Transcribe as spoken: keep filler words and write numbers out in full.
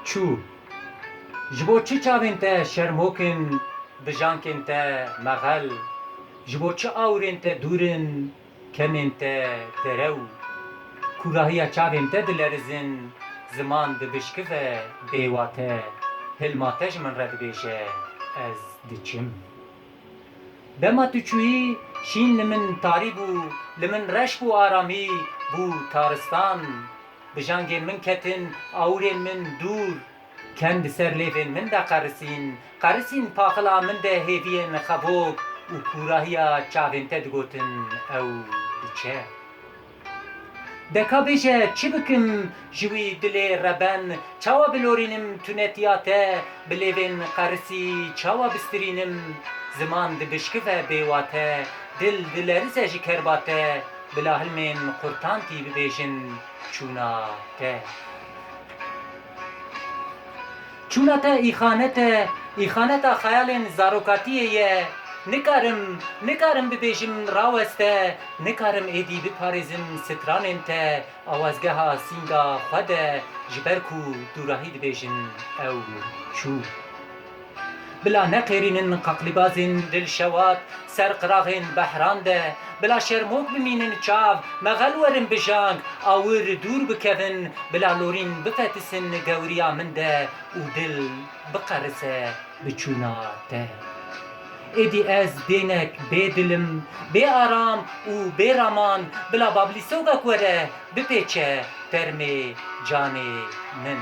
Çû. Ji bo çi çavên te şermok in, bijankên te mexel? Ji bo çi awirên te dûr in, kemên te derew? Kûrahiya çavên te dilerizin, ziman dibişkive bêwate, hilma te ji min re dibêje, ez diçim. Dema tu çûyî, şîn li min tarî bû, li min reş bû, aramî bû taristan. Bijangên min ketin, awirên min dûr, ken di ser lêvên min de qerisîn, qerisîn paxila min de hêviyên xevok û kûrahiya çavên te digotin, ew diçe. De ka bêje, çi bikim ji wî dilê reben, çawa bilorînim tunetiya te, bi lêvên qerisî çawa bistirînim, ziman dibişkive bêwate, dil dilerize ji kerba te, bila hilmên qurtantî bibêjin çûna te. Çûna te îxanet e, îxaneta xeyalên zarokatiyê ye. Nikarim, nikarim bibêjim raweste, nikarim êdî biparêzim stranên te, awazgeha sînga xwe de, ji ber ku dûrahî dibêjin ew çû. Bila neqêrînin qaqlîbazên dilşewat ser qiraxên behran de, bila şermok bimînin çav, mexel werin bijang, awir dûr bikevin, bila lorîn bifetisin gewriya min de û dil biqerise bi çûna te. Êdî ez bênek, bêdil im, bêaram û bêraman, bila bablîsogek were, bipêçe termê canê min.